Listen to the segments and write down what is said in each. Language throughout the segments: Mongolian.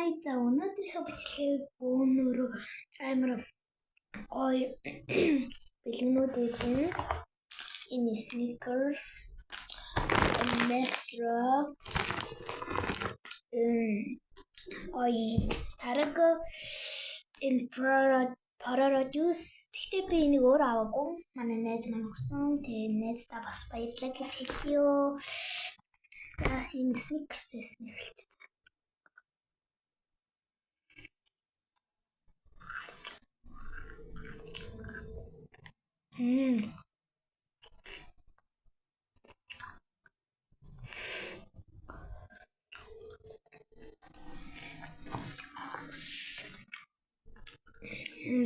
За, өнөөдрийнхөө бичлэгээр бөөнөрөө амар гоё бэлгнүүд идэнэ. Энэ Snickers, Nestle, гоё тараг, энэ Pororo juice. Гэхдээ би энийг өөр аваагүй. Манай найз маань өгсөн. Тэгээ найздаа бас баярлалаа гэж хэлье. За, энэ Snickers-ээс нэхэлж.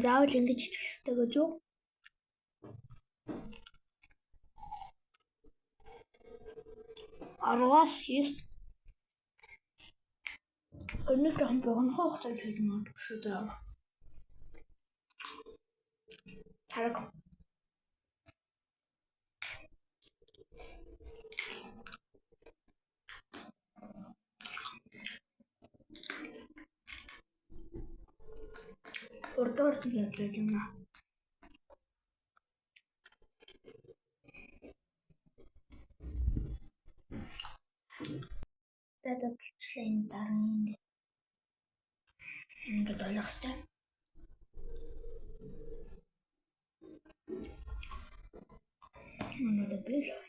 Заавал ингэж идэх ёстой гэж үү? Арваас 9. Өнөө жоохон богино хугацаанд хийж магадгүй шүү дээ. Тараг. Урд явж юм аа. За, задлчлаа, энэ дараа ингээд ойлгох хэрэгтэй. Өнөөдөр би л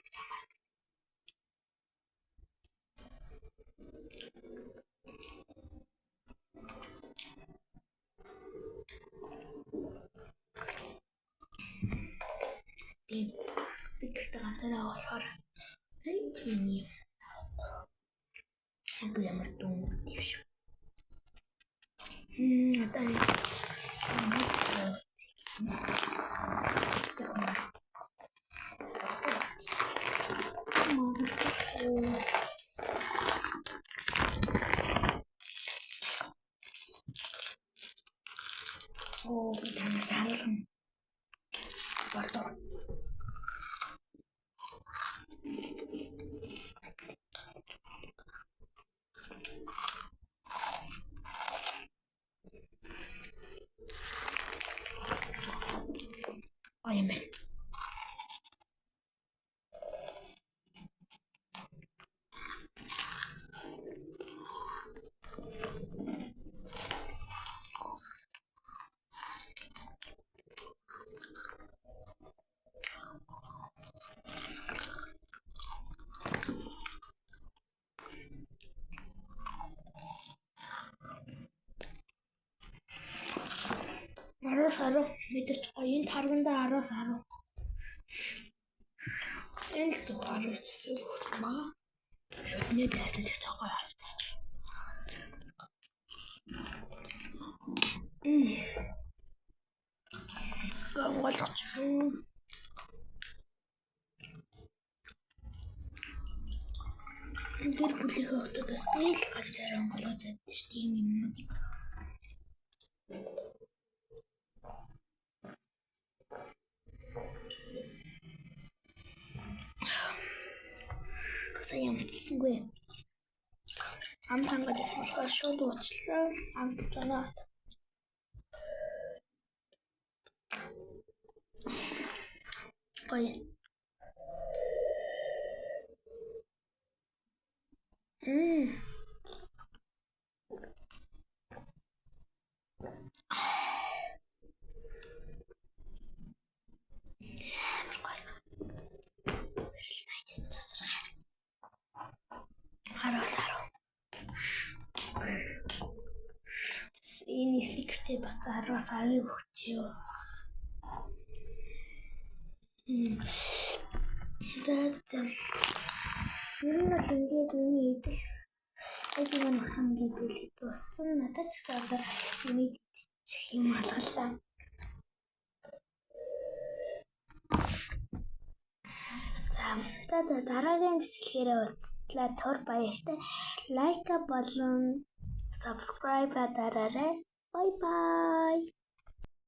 тийм би гэртээ ганцаараа болохоор чиний би ямар дүн тийм шүү. Одоо энэ Оо, би танаас харуулсан болов. Гоё юм байна. 10-аас 10 мэдээч гоё. Энэ таргандаа 10-аас 10. Энэ л зөвхөн 10-аас өгч байгаа. Шүдний дайсан ч гоё харагдаж. Гомголч. Гэр бүлийнхээ охтуудаас дээл ганцаараа онгойлгож яддаг шүү дээ ийм юмнуудыг. Сая ямарчсангүй. Ам хангаад байсан болохоор шууд уучлаа. Ам жоноо. Гоё. Амар гоё. Тасархай. 10-аас 10. Энэ Snickers-тэй бас 10-аас 10-ыг өгчөө. За. Ер нь бол ингээд миний идэх айгүй маань өгсөн ингээд бэлэг дууссан. Надад ч гэсэн одоо имийг идчих юм алгалаа. За, дараагийн бичлэгээрээ уулзлаа. Түр баяртай. Like болон subscribe дараарай. Bye bye.